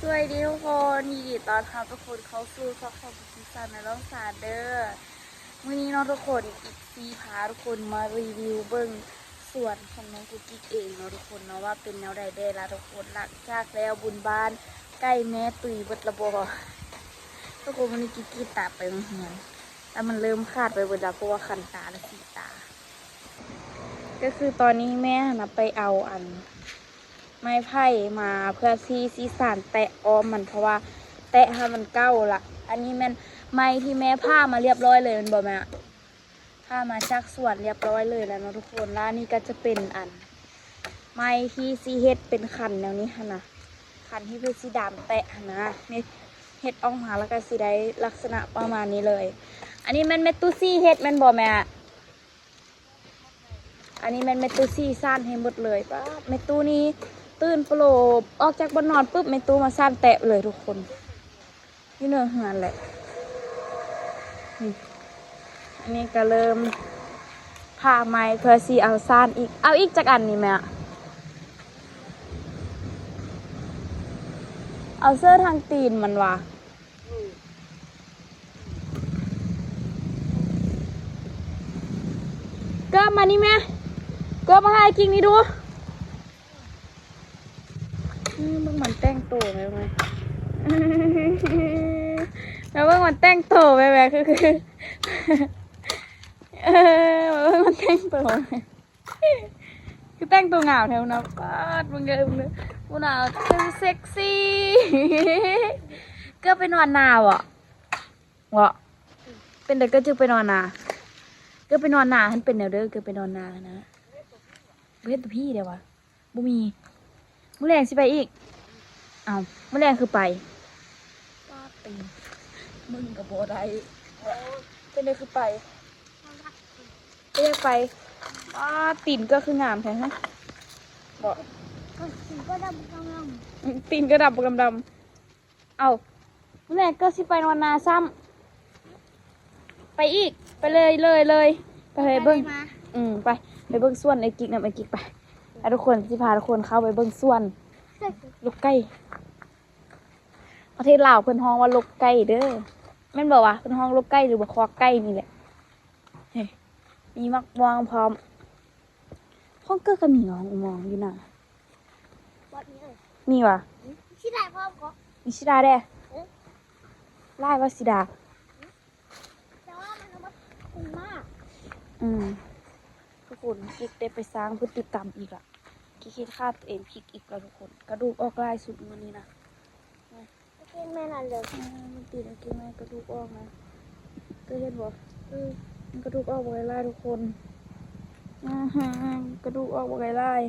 ສະບາຍດີທຸກຄົນ ຍິນດີຕ້ອນຮັບທຸກຄົນເຂົ້າສູ່ຊ່ອງຂອງ Cooking Sun ແລະ ນ້ອງສາເດີ. ມື້ນີ້ເນາະທຸກຄົນ ກິກຊິພາທຸກຄົນມາຣີວິວເບິ່ງສວນຂອງນ້ອງກຸກກິກເອງເນາະທຸກຄົນເນາະ ວ່າເປັນແນວໃດແດ່ລະທຸກຄົນ. ຫຼັງຈາກແລ້ວບຸນບ້ານ ໄກ່ແມ່ຕຸຍເບິດລະບໍ? ທຸກຄົນ ມື້ນີ້ກິກກິກຕາໄປໂຮງຮຽນ ຕາມັນເລີ່ມຂາດໄປເບິດລະ ເພາະວ່າຄັນຕາ ແລະ ສີຕາ. ກໍຄືຕອນນີ້ແມ່ຫັ້ນນະໄປເອົາອັນ ໄມ້ໄຜ່ມາເພື່ອທີ່ຊິສານແຕະອ້ອມມັນ ເພາະວ່າແຕະຫັ້ນມັນເກົ່າລະ. ອັນນີ້ແມ່ນໄມ້ທີ່ແມ່ຜ່າມາລຽບຮ້ອຍເລີຍແມ່ນບໍ່ແມ່? ຜ່າມາຈາກສວນລຽບຮ້ອຍເລີຍແລ້ວເນາະທຸກຄົນ. ແລ້ວອັນນີ້ກໍຈະເປັນອັນ ໄມ້ທີ່ຊິເຮັດເປັນຂັນແນວນີ້ຫັ້ນນະ ຂັນທີ່ເພິ່ນຊິດາມແຕະຫັ້ນນະ. ນີ້ເຮັດອອກມາແລ້ວກໍຊິໄດ້ລັກສະນະປະມານນີ້ເລີຍ. ອັນນີ້ແມ່ນແມ່ຕູ້ສີ່ເຮັດແມ່ນບໍ່ແມ່? ອັນນີ້ແມ່ນແມ່ຕູ້ສີ່ສ້ານໃຫ້ໝົດເລີຍ. ປ້າດ ແມ່ຕູ້ນີ້ຕື່ນໂປໂລ ອອກຈາກບ່ອນນອນປຶບ ແມ່ຕູ້ມາສ້ານແຕະເລີຍທຸກຄົນ ຢູ່ເໜືອເຮືອນແຫຼະ. ນີ້ ອັນນີ້ກໍເລີ່ມຜ່າໄມ້ເພື່ອຊິເອົາສ້ານອີກ. ເອົາອີກຈັກອັນນີ້ແມ່? ເອົາເສີທາງຕີນມັນຫວາ? ເກີບມານີ້ແມ່ ເກີບມາໃຫ້ກິກນີ້ດູ. ອືມ ເບິ່ງມັນແຕ່ງໂຕແມ່ ແມ່ເບິ່ງມັນແຕ່ງໂຕແມ່ ແມ່ຄື ຄື ເອີ ມາເບິ່ງມັນແຕ່ງໂຕ. ຄືແຕ່ງຕົວງາມແທ້ພຸ້ນນະ. ປາດ ເບິ່ງເດີ ເບິ່ງເດີ ພຸ້ນນະ ຄືເຊັກຊີ. ເກີບໄປນອນນາບໍ? ບໍ? ເປັນໃດເກີບຈຶ່ງໄປນອນນາ? ເກີບໄປນອນນາຫັ້ນເປັນແນວໃດ? ເກີບໄປນອນນາຫັ້ນນະ ບໍ່ເຫັນຕົວພີ້ເດ້ຫວາ? ບໍ່ມີ. ມື້ແລງຊິໄປອີກ? ເອົ້າ ມື້ແລງຄືໄປ? ປາດ ຕີນ ມຶງກໍບໍ່ໄດ້ ເປັນໃດຄືໄປ? ກໍຢາກໄປ. ປາດ ຕີນກໍຄືງາມແທ້ຮະ ບໍ? ອືມ ຕີນກໍດຳກຳດຳ. ເອົ້າ ມື້ແລງກໍຊິໄປນອນນາຊ້ຳ. ໄປອີກ ໄປເລີຍ ເລີຍ ເລີຍ ໄປ ໄປເບິ່ງ. ອືມ ໄປ ໄປເບິ່ງສວນອ້າຍກິກນຳ ອ້າຍກິກໄປ. ອ່ະ ທຸກຄົນ ຊິພາທຸກຄົນເຂົ້າໄປເບິ່ງສວນ ລົກໄກ່. ປະເທດລາວເພິ່ນຮ້ອງວ່າລົກໄກ່ເດີ ແມ່ນບໍ່ວະ? ເພິ່ນຮ້ອງລົກໄກ່ ຫຼືວ່າຄອກໄກ່ນີ້ແຫຼະ. ເຮີ້ຍ ມີໝາກມ່ວງພ້ອມ. ຂອງເກີກກໍມີໝາກມ່ວງຢູ່ນະ. ບໍ່ມີເອີຍ ມີຫວາ? ອືມ ຊິໄດ້ພ້ອມກໍ ມີຊິດາແດ່. ເອີ ຫຼາຍວ່າຊິດາ. ແຕ່ວ່າມັນເອົາມາປຸງມາ. ອືມ ທຸກຄົນ ກິກໄດ້ໄປສ້າງພຶດຕິກຳອີກລະ. ກິກເຮັດຂາຕົວເອງພິກອີກລະທຸກຄົນ. ກະດູກອອກຫຼາຍສຸດມື້ນີ້ນະ. ກາງເກງແມ່ນອັນເດີ ເອີ ມັນຕີນກາງເກງໃນກະດູກອອກນະ. ເຄີຍເຫັນບໍ່? ອືມ ມັນກະດູກອອກບັກຫຼາຍໆ ທຸກຄົນ. ອືຮຶ ກະດູກອອກບັກຫຼາຍໆ.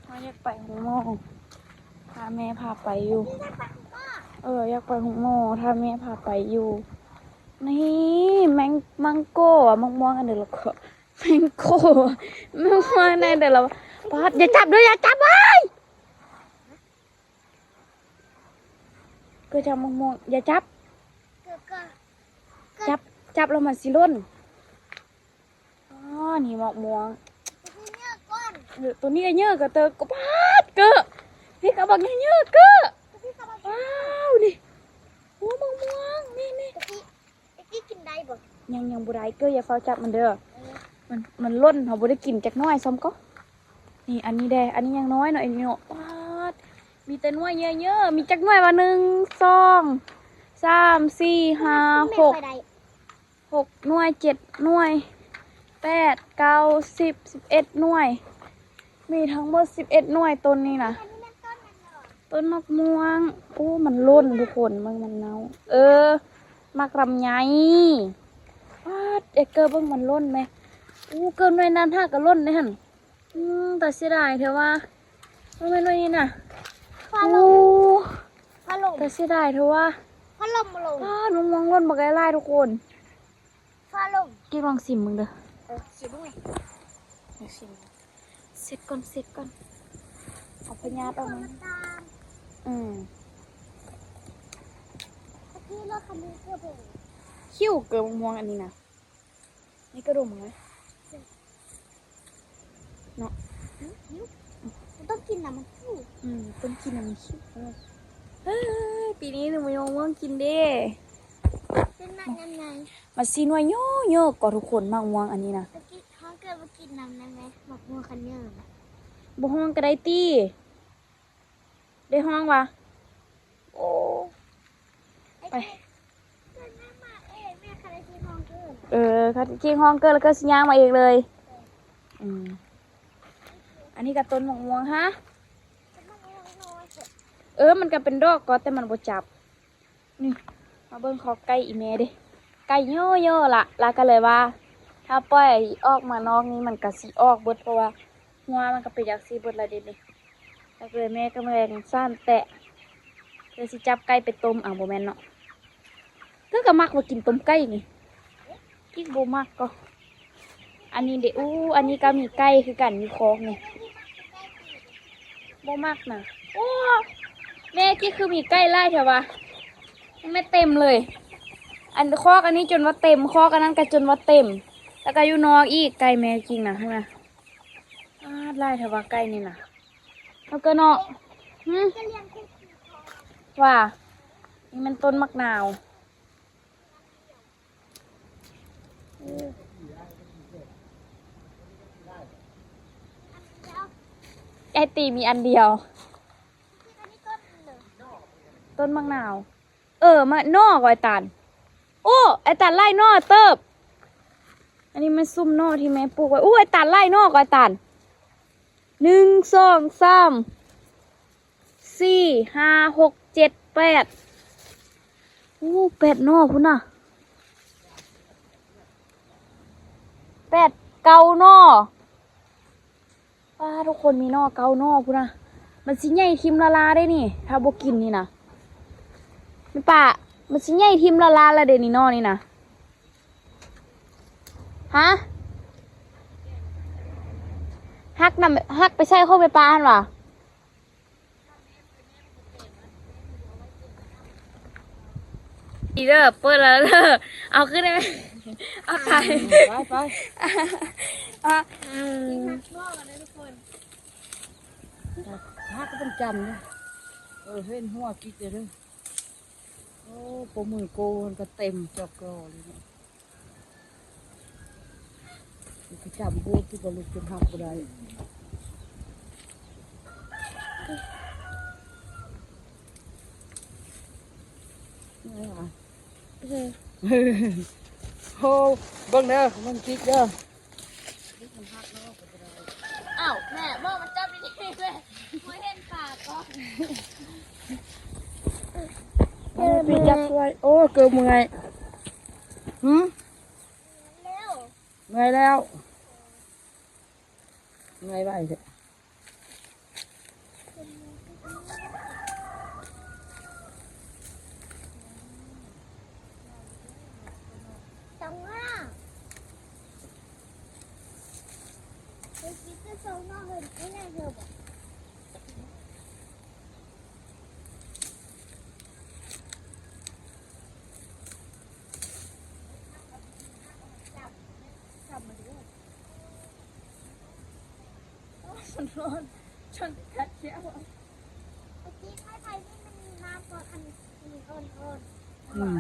ເຮົາຢາກໄປໂຮງໝໍ ຖ້າແມ່ພາໄປຢູ່. ເອີ ຢາກໄປໂຮງໝໍ ຖ້າແມ່ພາໄປຢູ່. ນີ້ ແມງ ມັງໂກ້ ໝາກມ່ວງອັນໃດລະ ແມງໂກ້ ໝາກມ່ວງອັນໃດລະ. ປາດ ຢ່າຈັບເດີ ຢ່າຈັບເວີຍ. ເກີດຈາກໝາກມ່ວງ ຢ່າຈັບ ເກີດກໍ ຈັບ ຈັບແລ້ວມັນຊິຫຼົ່ນ. ອໍ ນີ້ໝາກມ່ວງ ເອີ ໂຕນີ້ກໍເຍີະກະເຕີກ ປາດ ເກີດ ນີ້ກໍບັກເຍີະເກີດ. ວ້າວ ນີ້ ໂອ້ ໝາກມ່ວງ ນີ້ ນີ້. ຕະກີ້ກິນໄດ້ບໍ່? ຍັງ ຍັງບໍ່ໄດ້ ເກີດຢ່າຟ້າວຈັບມັນເດີ ເອີ ມັນ ມັນຫຼົ່ນ ເຮົາບໍ່ໄດ້ກິນຈັກໜ່ວຍຊ້ຳກໍ. ນີ້ ອັນນີ້ແດ່ ອັນນີ້ຍັງນ້ອຍເນາະ ອັນນີ້ເນາະ. ປາດ ມີແຕ່ໜ່ວຍເຍີະໆ ມີຈັກໜ່ວຍວະ? ໜຶ່ງ ສອງ ສາມ ສີ່ ຫ້າ ຫົກ ຫົກໜ່ວຍ ເຈັດໜ່ວຍ ແປດ ເກົ້າ ສິບ ສິບເອັດໜ່ວຍ. ມີທັງໝົດສິບເອັດໜ່ວຍຕົ້ນນີ້ນະ. ຕົ້ນໝາກມ່ວງ. ໂອ້ ມັນຫຼົ່ນທຸກຄົນ ເບິ່ງມັນເນົ່າ. ເອີ ໝາກລຳໄຍ. ປາດ ເອກເກີເບິ່ງມັນຫຼົ່ນແມ. ໂອ້ ເກີໜ່ວຍນັ້ນຫາກະຫຼົ່ນເດ້ຫັ້ນ. ອືມ ຕາເສຍດາຍແທ້ວ່າ ບໍ່ແມ່ນໜ່ວຍນີ້ນະ. ຟ້າລົງ ໂອ້ ຟ້າລົງ ຕາເສຍດາຍແທ້ວ່າ ຟ້າລົງ ຟ້າລົງ. ປາດ ໝາກມ່ວງຫຼົ່ນບັກຫຼາຍໆ ທຸກຄົນ. ຟ້າລົງ ກິກລອງຊິມເບິ່ງເດີ. ເອີ ຊິມເບິ່ງແມ ຊິມ ເຊັດກ່ອນ ເຊັດກ່ອນ ເອົາພະຍາດອອກມາ. ອືມ ຕະກີ້ລົດຄັນນີ້ເກືອບເປັນຄິ້ວເກີມະມ່ວງອັນນີ້ນະ. ນີ້ກະດົມເນາະ ເນາະ. ອືມ ມັນ ຕົ້ມກິນນຳມັນຄື ອືມ ຕົ້ມກິນນຳມັນຄື ເອີ ເອີ ປີນີ້ໜູມີມະມ່ວງກິນເດ້ ເປັນໝາກຍຳໃຫຍ່ ມັນຊິໜ່ວຍໂຍໂຍກໍທຸກຄົນ ໝາກມ່ວງອັນນີ້ນະ ຕະກີ້ຮ້ອງເກີດມາກິນນຳໄດ້ໄໝ ໝາກມ່ວງຄັນເຍີນະ ບໍ່ຮ້ອງກໍໄດ້ຕິ ໄດ້ຮ້ອງຫວາ ໂອ້ ໄປ ເອີ ຄັນກິ້ງຮ້ອງເກີດແລ້ວກໍຊິຍ່າງມາເອງເລີຍ ອືມ ອັນນີ້ກໍຕົ້ນໝາກມ່ວງ ຮະ ເອີ ມັນກໍເປັນດອກກໍ ແຕ່ມັນບໍ່ຈັບ ນີ້ ມາເບິ່ງຄອກໄກ່ອີ່ແມ່ເດ້ ໄກ່ໂຍໂຍລະ ລະກໍເລີຍວ່າ ຖ້າປ່ອຍອອກມານອກນີ້ ມັນກໍຊິອອກເບິດ ເພາະວ່າ ຫົວມັນກໍເປັນຈັ່ງຊີ້ເບິດລະເດນີ້ ແລ້ວກໍແມ່ກໍແມງສ້ານແຕະ ເພື່ອຊິຈັບໄກ່ໄປຕົ້ມ ເອົາ ບໍ່ແມ່ນເນາະ ເພິ່ນກໍມັກວ່າກິນຕົ້ມໄກ່ນີ້ ກິກບໍ່ມັກກໍ ອັນນີ້ເດ ອູ້ ອັນນີ້ກໍມີໄກ່ຄືກັນຢູ່ຄອກນີ້ ບໍ່ມັກນະ ໂອ້ ແມ່ກິກຄືມີໄກ່ຫຼາຍແທ້ຫວາ ແມ່ເຕັມເລີຍ ອັນຄອກອັນນີ້ຈົນວ່າເຕັມ ຄອກອັນນັ້ນກໍຈົນວ່າເຕັມ ແລ້ວກໍຢູ່ນອກອີກ ໄກ່ແມ່ກິກນະ ຫັ້ນນະ ອາດຫຼາຍແທ້ວ່າໄກ່ນີ້ນະ ເຮົາກໍເນາະ ຫື ວ່າ ນີ້ມັນຕົ້ນໝາກນາວ ໄອ້ຕີມີອັນດຽວ ຕົ້ນໝາກນາວ ເອີ ມາໜໍ່ກໍໄອ້ຕານ ໂອ້ ໄອ້ຕານຫຼາຍໜໍ່ເຕີບ ອັນນີ້ແມ່ນຊຸມໜໍ່ທີ່ແມ່ປູກໄວ້ ໂອ້ ໄອ້ຕານຫຼາຍໜໍ່ກໍໄອ້ຕານ ໜຶ່ງ ສອງ ສາມ ສີ່ ຫ້າ ຫົກ ເຈັດ ແປດ ໂອ້ ແປດໜໍ່ພຸ້ນນະ ແປດ ເກົ້າໜໍ່ ປ້າ ທຸກຄົນ ມີໜໍ່ເກົ້າໜໍ່ພຸ້ນນະ ມັນຊິໃຫຍ່ຖິ້ມລະລາເດ້ນີ້ ຖ້າບໍ່ກິນນີ້ນະ ແມ່ນປະ ມັນຊິໃຫຍ່ຖິ້ມລະລາລະເດ້ນີ້ ໜໍ່ນີ້ນະ ຮະ ຫັກນຳ ຫັກໄປໃສ່ຂອງແມ່ປ້າຫັ້ນຫວາ? ດີເດີ ເປີດແລ້ວເດີ ເອົາຂຶ້ນໄດ້ໄໝ? ເອົາໄປ ໄປ ໄປ ອ່ະ ກິນຜັກງອກກັນເດີທຸກຄົນ ຫາກໍຕ້ອງຈຳເດີ ເອີ ເຫັນຫົວກິກເດີ ໂອ້ ໂປມືໂກມັນກໍເຕັມຈອກກໍເລີຍເນາະ. ໄປຈັບໂພດທີ່ບໍ່ລຸກຈົນຫັກບໍ່ໄດ້ ເອີ ໂອ້ ເບິ່ງເດີ ເບິ່ງກິກເດີ ກິກມັນຫັກແລ້ວກໍບໍ່ໄດ້ ອ້າວ ແມ່ ໝໍ້ມັນຈັບດີໆເລີຍ ບໍ່ເຫັນປາກ່ອນ ເອີ ໄປຈັບຊ່ວຍ ໂອ້ ເກີບເມື່ອຍ ຫື ແລ້ວ ເມື່ອຍແລ້ວ ເມື່ອຍໄວແທ້ ສອງໜ້າ ໄປກິນແຕ່ສອງໜ້າເຫັນໄອ້ແນວເດີບໍ່? ຮ້ອນ ຈົນກັດແຂ້ວ ເມື່ອກີ້ໄມ້ໄຜ່ນີ້ມັນມີນ້ຳກ່ອນ ອັນນີ້ອ່ອນໆ ອືມ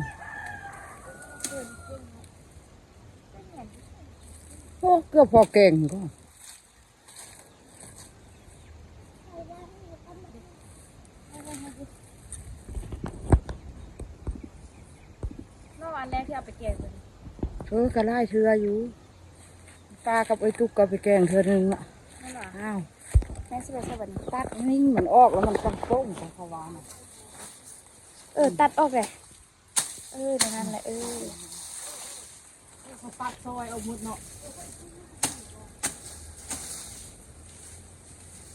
ເປັນຫຍັງ? ໂອ້ ເກືອບພໍແກງກໍ ເນາະ ອັນແລກທີ່ເອົາໄປແກງເພິ່ນ ເອີ ກໍຫຼາຍເທື່ອຢູ່ ປ້າກັບເອື້ອຍຕຸກກໍໄປແກງເທື່ອໜຶ່ງລະ ແມ່ນຫວາ? ອ້າວ ແມ່ຊິໄປໃສບັດນີ້? ຕັດນີ້ມັນອອກແລ້ວມັນຈັ່ງໂປ່ງ ເຂົາວ່ານະ ເອີ ຕັດອອກເລີຍ ເອີ ແນວນັ້ນແຫຼະ ເອີ ເຂົາຕັດຊອຍເອົາໝົດເນາະ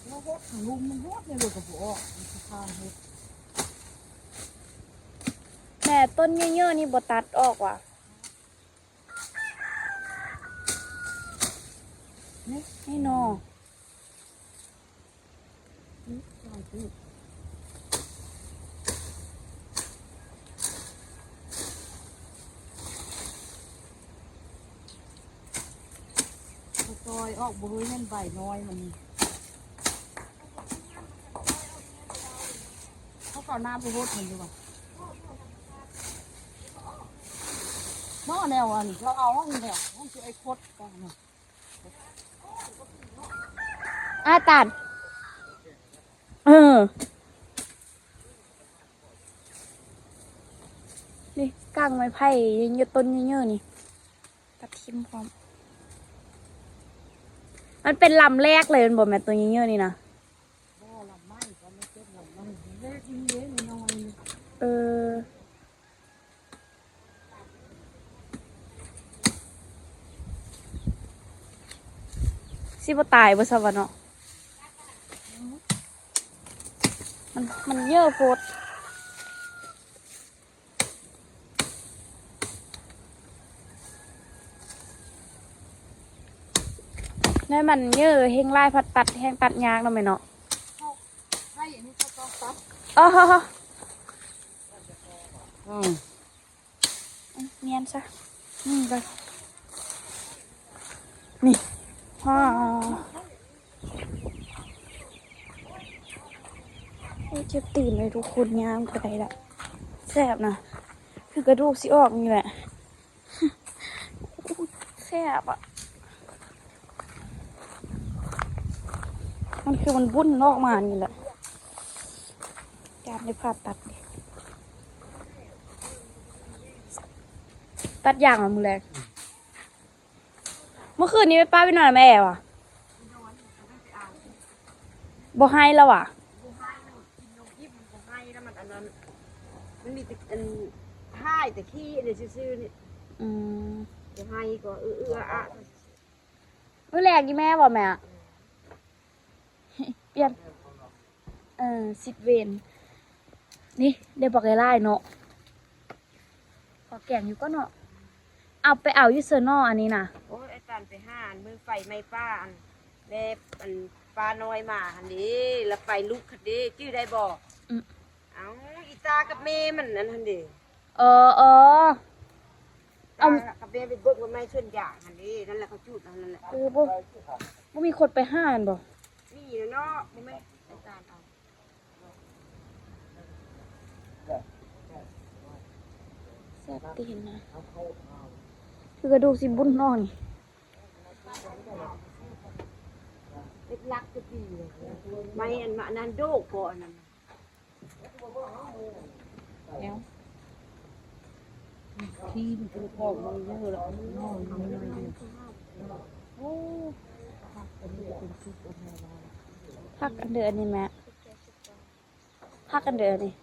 ແລ້ວຫົດທາງລຸ່ມມັນຫົດໃນລົດກໍບໍ່ອອກ ມັນຊິຄານຫົດ ແມ່ ຕົ້ນເຍີະໆນີ້ບໍ່ຕັດອອກຫວາ? ນີ້ ນີ້ໜໍ່ ຊອຍອອກບໍ່ເຮີ້ຍ ເຫັນໃບນ້ອຍມັນນີ້ ເອົານ້ຳໄປຫົດມັນຢູ່ບໍ່ເນາະ ແນວອັນເຂົາເອົາຫັ້ນແຫຼະ ມັນຊິໄອ້ຄົດກັນນະ ອາຕານ ເອີ ນີ້ກ້າງໄມ້ໄຜ່ ຢູ່ຕົ້ນເຍີະໆນີ້ ຕັດຖິ້ມພ້ອມ ມັນເປັນລຳແລກເລີຍແມ່ນບໍ່ ແມ່ໂຕເຍີະໆນີ້ນະ? ບໍ່ ລຳໄມ້ກໍມັນເປັນລຳໄມ້ແລກນີ້ເດ້ ນ້ອຍໆນີ້ ເອີ ຊິບໍ່ຕາຍບໍ່ຊະວະເນາະ ມັນ ມັນເຍີະໂພດ ແລ້ວມັນເຍີະແຮງຫຼາຍ ພັດຕັດແຮງຕັດຍາກເນາະແມ່ເນາະ ໃຊ່ ອັນນີ້ກໍຕ້ອງຕັດ ອໍ ອືມ ອືມ ນຽນຊະ ນີ້ເລີຍ ນີ້ ວ້າວ ໂອ້ຍ ເຈັບຕີນເລີຍທຸກຄົນ ຍ່າງໄປໄດ້ລະ ແສບນະ ຄືກະດູກຊິອອກນີ້ແຫຼະ ໂອ້ຍ ແສບອະ ມັນຄືມັນບຸ້ນອອກມານີ້ແຫຼະ ຢ້ານໄດ້ຜ່າຕັດເດ້ ຕັດຢາງມາມື້ແລງ ເມື່ອຄືນນີ້ໄປປ້າໄປນອນນຳແອຫວາ? ບໍ່ໄຫ້ລະຫວາ? ບໍ່ໄຫ້ ມັນກິນນົມອີ່ມ ມັນບໍ່ໄຫ້ລະ ມັນອັນນັ້ນ ມັນມີແຕ່ອັນ ຖ່າຍແຕ່ຂີ້ອັນນີ້ຊື່ໆນີ້ ອືມ ບໍ່ໄຫ້ກໍເອື້ອໆອະໆ ມື້ແລງນີ້ແມ່ບໍ່ແມ່? ປ່ຽນ ເອີ ສິດເວນ ນີ້ໄດ້ບັກຫຼາຍໆເນາະ ຂໍແກງຢູ່ກ່ອນເນາະ ເອົາໄປເອົາຢູ່ເຊີເນາະ ອັນນີ້ນະ ໂອ້ຍ ອາຈານໄປຫາອັນມື້ໄຟໄໝ້ປ່າ ອັນແມ່ ອັນປ້ານ້ອຍມາຫັ້ນເດ້ ລະໄຟລຸກຫັ້ນເດ້ ຈື່ໄດ້ບໍ່? ອືມ ເອົ້າ ອີຕາກັບແມ່ມັນອັນຫັ້ນເດ້ ເອີ ເອີ ເອົາ ກັບແມ່ໄປເບິ່ງວ່າໄມ້ສວນຢາງຫັ້ນເດ້ ນັ້ນແຫຼະເຂົາຈູດເອົານັ້ນແຫຼະ ເອີ ບໍ່ ບໍ່ມີຄົນໄປຫາຫັ້ນບໍ່? ມີແລ້ວເນາະ ບໍ່ແມ່ນອາຈານເອົາ ແຊບຕີນນະ ຄືກະດູກຊິບຸ້ນອອກນີ້ ເປັນຫຼັກກະປີ ໄມ້ອັນມະ ອັນນັ້ນໂດກບໍ່ ອັນນັ້ນ ແລ້ວ ທີ່ມັນຄືຂອງມັນເຍອະແລ້ວ ໂອ້ ຜັກອັນເດີ ອັນນີ້ແມ່ ຜັກອັນເດີ ອັນນີ້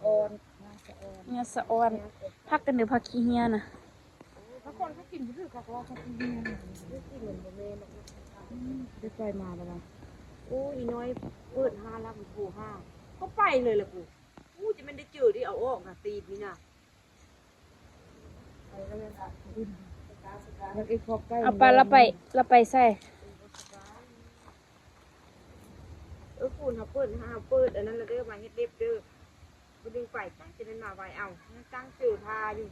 ອ່ອນ ງາສະອອນ ງາສະອອນ ຜັກອັນເດີ ຜັກຂີ້ເຫື່ອນະ ບາງຄົນເຂົາກິນບໍ່ຖືກ ເຂົາກໍວ່າຜັກຂີ້ເຫື່ອນະ ກິນມັນບໍ່ແມ່ນດອກ ອືມ ໄດ້ໄປມາແລ້ວນະ ໂອ້ຍ ອີນ້ອຍເປີດຫ້າງແລ້ວ ໂທຫາ ກໍໄປເລີຍລະກູ ອູ້ ຈະແມ່ນໄດ້ເຈີທີ່ເອົາອອກນະ ຕີບນີ້ນະ ເອົາປາລະໄປ ລະໄປໃສ? ເອີ ຄູນເຮົາເປີດ ເຮົາເປີດອັນນັ້ນລະເດີ ມາເຮັດເລັບເດີ ບໍ່ດຶງໄປ ຈັ່ງຊິແມ່ນມາໄວ ເອົ້າ ຍັງຕັ້ງເຈີທ່າຢູ່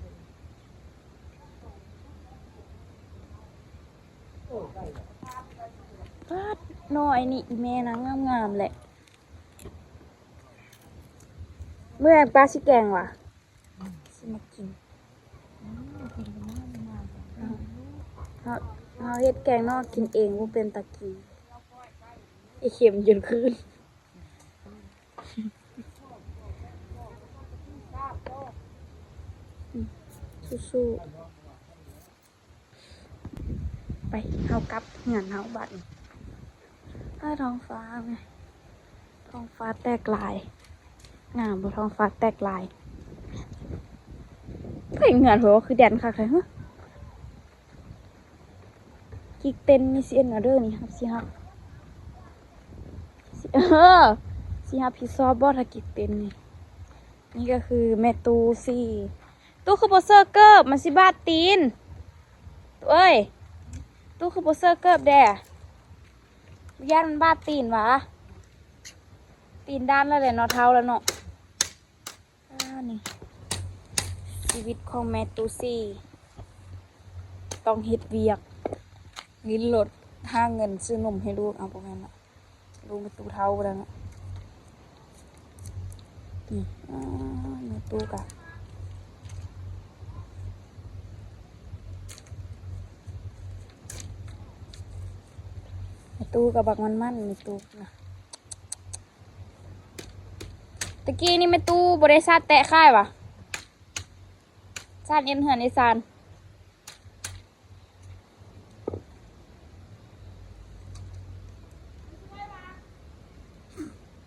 ປາດ ໜໍ່ໄອ້ນີ້ ອີແມ່ນາງງາມໆແຫຼະ ເມື່ອຍ ປາຊິແກງຫວາ? ຊິມາກິນ ເຮົາ ເຮົາເຮັດແກງນອກກິນເອງ ບໍ່ເປັນຕາກິນ ອີເຂັມຈົນຄືນ ອືມ ສູ້ໆ. ໄປ ເຮົາກັບເຮືອນເຮົາບາດນີ້ ເອີ ທ້ອງຟ້າແມ ທ້ອງຟ້າແຕກລາຍ ງາມບໍ່ ທ້ອງຟ້າແຕກລາຍ ເຮີ້ຍ ເຮືອນເພິ່ນຄືແດນຄັກແທ້ ກິກເຕັນນີ້ຊິເຮັດແນວເດີນີ້ ຮັບ ຊິຮັບ ຊິ ເອີ ຊິຮັບຜິດຊອບບໍ່ ຖ້າກິກເຕັນນີ້ ນີ້ກໍຄືແມ່ຕູ້ສີ່ ຕູ້ຄືບໍ່ເສີເກີບ ມັນຊິບາດຕີນ ຕູ້ເອີຍ ຕູ້ຄືບໍ່ເສີເກີບແດ່ ຢ້ານມັນບາດຕີນຫວາ ຕີນດ້ານແລ້ວແຫຼະເນາະ ເຖົ້າແລ້ວເນາະ ອ່າ ນີ້ ຊີວິດຂອງແມ່ຕູ້ສີ່ ຕ້ອງເຮັດວຽກ ລິ້ນລົດ ຫາເງິນຊື້ນົມໃຫ້ລູກ ເອົາ ບໍ່ແມ່ນລະ ລູກແມ່ຕູ້ເຖົ້າບໍ່ໄດ້ເນາະ ເ ນີ້ ອ້າ ແມ່ຕູ້ກະ ແມ່ຕູ້ກະບັກມັນໆ ແມ່ຕູ້ນະ. ຕະກີ້ນີ້ແມ່ຕູ້ບໍ່ໄດ້ສາດແຕະຂາຍຫວາ? ສາດເຮັດເຮືອນເຮັດຊານ.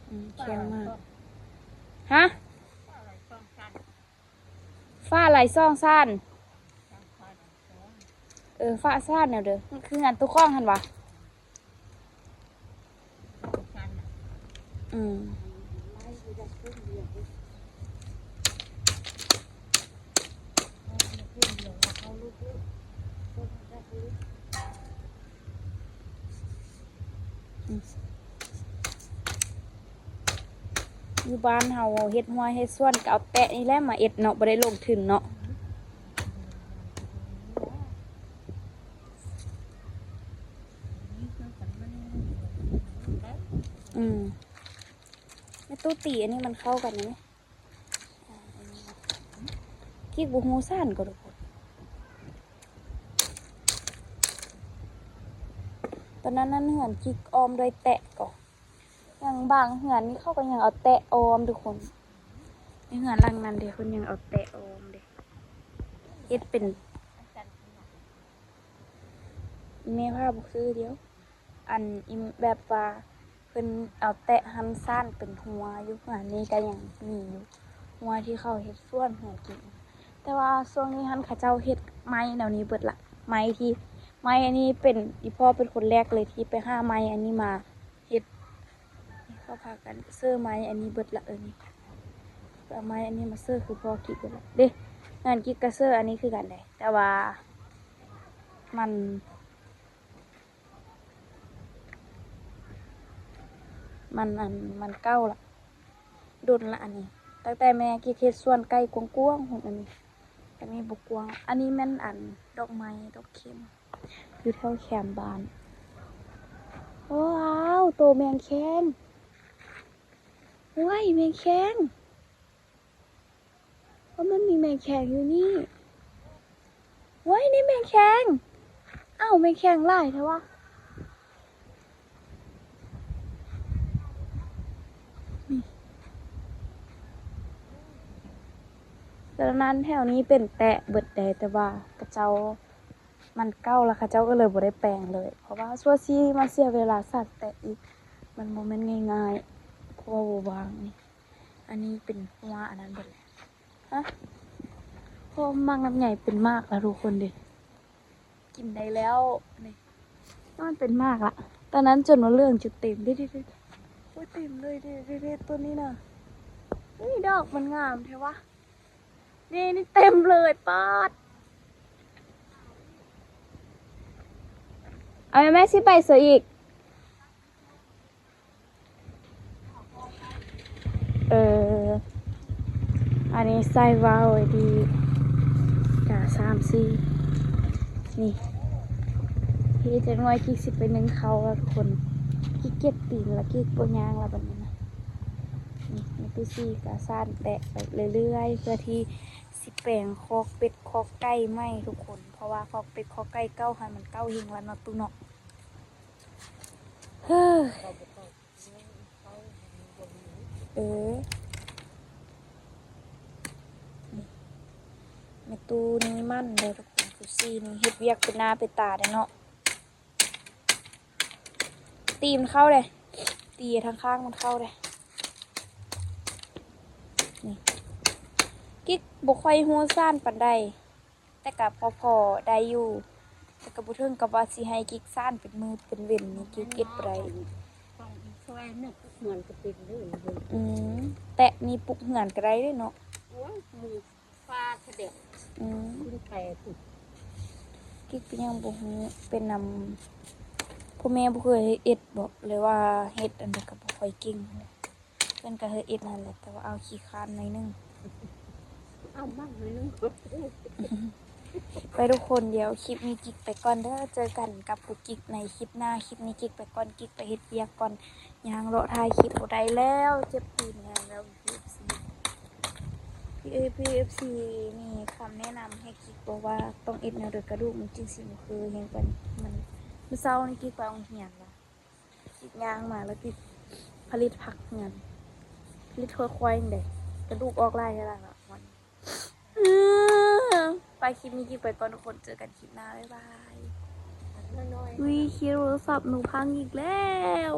ອືມ ແຂງມາກ. ຮະ? ຝາຫຼາຍຊ່ອງຊັ້ນ. ເອີ ຝາຊັ້ນແນວເດີ ຄືອັນຕູ້ຂອງຫັ້ນຫວາ? ອືມ ອືມ ຢູ່ບ້ານເຮົາເຮັດຮົ້ວເຮັດສວນກະເອົາແຕະນີ້ແຫຼະມາເຮັດເນາະ ບໍ່ໄດ້ລົງທຶນເນາະ. ອືມ ແມ່ຕູ້ຕີອັນນີ້ມັນເຂົ້າກັນນີ້ ກິກບໍ່ຮູ້ສານກໍທຸກຄົນ. ຕອນນັ້ນນັ້ນເຮືອນກິກອ້ອມດ້ວຍແຕະກໍ ຢ່າງບາງເຮືອນນີ້ເຂົາກໍຍັງເອົາແຕະອ້ອມທຸກຄົນ. ໃນເຮືອນຫຼັງນັ້ນເດ ເພິ່ນຍັງເອົາແຕະອ້ອມເດ ເຮັດເປັນ ແມ່ພາບໍ່ຄືດຽວ ອັນອີ່ ແບບວ່າເພິ່ນເອົາແຕະຫັ້ນສ້ານເປັນຮົ້ວຢູ່. ເຮືອນນີ້ກະຍັງມີຢູ່ ຮົ້ວທີ່ເຂົາເຮັດສວນເຮືອນກິກ. ແຕ່ວ່າຊ່ວງນີ້ຫັ້ນເຂົາເຈົ້າເຮັດໄມ້ແນວນີ້ເບິດລະ ໄມ້ທີ່ ໄມ້ອັນນີ້ເປັນ ອີ່ພໍ່ເປັນຄົນແລກເລີຍທີ່ໄປຫາໄມ້ອັນນີ້ມາເຮັດ. ເຂົາພາກັນເຊີໄມ້ອັນນີ້ເບິດລະ ເອີ ນີ້ ເອົາໄມ້ອັນນີ້ມາເຊີຄືພໍ່ກິກເບິດລະເດ້. ເຮືອນກິກກະເຊີອັນນີ້ຄືກັນເດ້ ແຕ່ວ່າມັນ ມັນ ອັນ ມັນເກົ່າລະ ດົນລະອັນນີ້. ຕັ້ງແຕ່ແມ່ກິກເຮັດສວນໄກ່ກວ້າງໆ ອັນນີ້ ອັນນີ້ບໍ່ກວ້າງ. ອັນນີ້ແມ່ນ ອັນ ດອກໄມ້ ດອກເຂັມ ຢູ່ແຖວແຄມບ້ານ. ວ້າວ ໂຕແມງແຄງ ໂອ້ຍ ແມງແຄງ. ໂອ້ ມັນມີແມງແຄງຢູ່ນີ້. ໂອ້ຍ ນີ້ແມງແຄງ. ອ້າວ ແມງແຄງຫຼາຍແທ້ວະ. ນີ້ ຕອນນັ້ນແຖວນີ້ເປັນແຕະເບິດແດ່ ແຕ່ວ່າເຂົາເຈົ້າ ມັນເກົ່າລະ ເຂົາເຈົ້າກໍເລີຍບໍ່ໄດ້ແປງເລີຍ ເພາະວ່າຊົ່ວຊີມາເສຍເວລາສານແຕະອີກ ມັນບໍ່ແມ່ນງ່າຍໆ ເພາະວ່າບໍ່ວ່າງນີ້. ອັນນີ້ເປັນຫົວອັນນັ້ນເບິດແຫຼະ. ຮະ ໂອ້ ໝາກລຳໄຍເປັນໝາກລະທຸກຄົນເດ ກິນໄດ້ແລ້ວນີ້. ມັນເປັນໝາກລະ ຕອນນັ້ນຈົນວ່າເຫຼືອງຈົນເຕັມເດ້ ໂອ້ຍ ເຕັມເລີຍເດ້ ເດ້ ເດ້ ຕົ້ນນີ້ນະ. ນີ້ ດອກມັນງາມແທ້ວະ. ນີ້ ນີ້ເຕັມເລີຍ ປາດ. ເອົາແມ່ ແມ່ຊິໄປໃສອີກ? ເອີ ອັນນີ້ໃສ່ວາວໄວ້ດີກະ ສາມ ສີ່ ນີ້ ອີກຈັກໜ້ອຍກິກຊິໄປໜຶ້ງເຂົ້າລະທຸກຄົນ. ກິກເຈັບຕີນລະ ກິກບໍ່ຍ່າງລະບັດນີ້ນະ. ນີ້ ແມ່ຕູ້ຊີກະສ້ານແຕະໄປເລື້ອຍໆ ເພື່ອທີ່ຊິແປງຄອກເປັດຄອກໄກ່ໃໝ່ທຸກຄົນ ເພາະວ່າຄອກເປັດຄອກໄກ່ເກົ່າຫັ້ນມັນເກົ່າເຮງລະເນາະຕູ້ເນາະ. ເອີ ນີ້ ແມ່ຕູ້ນີ້ໝັ້ນເດີທຸກຄົນ ຕູ້ຊີນີ້ເຮັດວຽກເປັນໜ້າເປັນຕາເດ້ເນາະ. ຕີມັນເຂົ້າເດ້ ຕີທາງຂ້າງມັນເຂົ້າເດ້. ນີ້ ກິກບໍ່ຄ່ອຍຮູ້ສ້ານປານໃດ ແຕ່ກະພໍໆໄດ້ຢູ່ ແຕ່ກະບໍ່ເຖິງກັບວ່າຊິໃຫ້ກິກສ້ານເປັນມື້ເປັນເວັນນີ້ ກິກເຮັດບໍ່ໄດ້. ອືມ ແຕະນີ້ປຸກເຮືອນກະໄດ້ເດ້ເນາະ. ອືມ ກິກກະຍັງບໍ່ຮູ້ ເປັນນຳ ພໍ່ແມ່ບໍ່ເຄີຍເຮັດເບາະ ຫຼືວ່າເຮັດອັນໃດກະບໍ່ຄ່ອຍເກັ່ງຫັ້ນແຫຼະ. ເພິ່ນກະເຮັດຫັ້ນແຫຼະ ແຕ່ວ່າເອົາຂີ້ຄ້ານໜ້ອຍໜຶ່ງ ເອົາມັກໜ້ອຍໜຶ່ງ. ໄປທຸກຄົນ ດຽວຄລິບນີ້ກິກໄປກ່ອນເດີ ເຈີກັນກັບກຸກກິກໃນຄລິບໜ້າ. ຄລິບນີ້ກິກໄປກ່ອນ ກິກໄປເຮັດວຽກກ່ອນ ຍ່າງເລາະຖ່າຍຄລິບບໍ່ໄດ້ແລ້ວ ເຈັບຕີນແຮງແລ້ວ ເອັຟຊີ. ເອ ພີ ເອັຟ ຊີ ນີ້ຄຳແນະນຳໃຫ້ກິກ ບອກວ່າຕ້ອງເຮັດແນວໃດກະດູກມັນຈຶ່ງຊິບໍ່ເຄີຍແຮງປານນີ້. ມັນ ມື້ເຊົ້ານີ້ກິກໄປໂຮງຮຽນລະ ກິກຍ່າງມາລະຕິດຜະລິດຜັກເຮືອນ ຜະລິດໂທດຄວາຍນີ້ເດ້ ກະດູກອອກຫຼາຍເທື່ອລະ. ໄປ ຄລິບນີ້ກິກໄປກ່ອນທຸກຄົນ ເຈີກັນຄລິບໜ້າ ບາຍບາຍ. ອຸ້ຍ ເຄສໂທລະສັບໜູພັງອີກແລ້ວ.